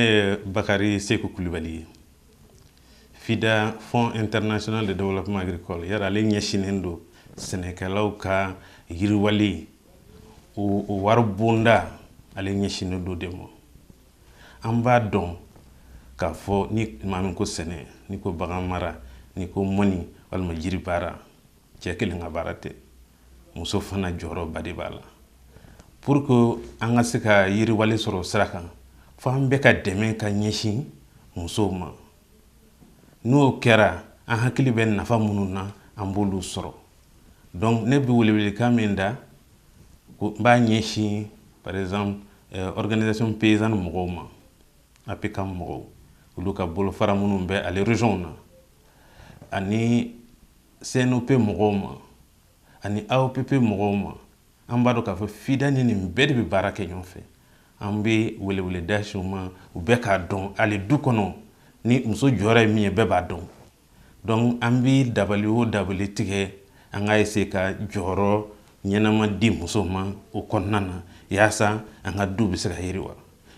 Ye Bakari Seku Kulubali ye, FIDA, Fonds international de développement agricole. Yara ale ɲɛsinnen don sɛnɛkɛlaw ka yiriwali, o wari bonda, ale ɲɛsinnen don de ma. An b'a dɔn k'a fɔ ni maa min ko sɛnɛ, ni ko bagan mara, ni ko mɔni walima jiri baara, cɛ kelen ka baara tɛ, muso fana jɔyɔrɔba de b'a la. Pour que an ka se ka yiriwali sɔrɔ sira kan, fo an bɛɛ ka dɛmɛ ka ɲɛsin musow ma. N'o kɛra, an hakili bɛ nafa minnu na, an b'olu sɔrɔ. Donc ne bɛ welewelekan min da ko n b'a ɲɛsin, par exemple, organisation paysanne mɔgɔw ma, APCAM mɔgɔw, olu ka bolofara minnu bɛ ale région na, ani CNOP mɔgɔw ma, ani AOPP mɔgɔw ma. An b'a dɔn k'a fɔ FIDA ni nin bɛɛ de bɛ baara kɛ ɲɔgɔn fɛ. An bɛ weleweleda si u ma, u bɛɛ k'a dɔn, hali du kɔnɔ ni muso jɔyɔrɔ ye min ye, bɛɛ b'a dɔn. Donc an bɛ dabali o dabali tigɛ, an ka essayer ka jɔyɔrɔ ɲɛnama di muso ma o kɔnɔna na, yaasa an ka du bɛ se ka yiriwa,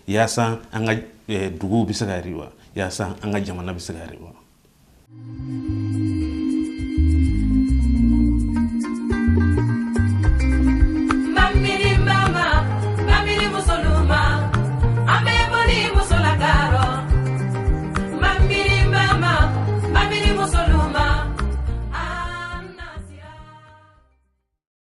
yaasa an ka duguw bɛ se ka yiriwa, yaasa an ka jamana bɛ se ka yiriwa.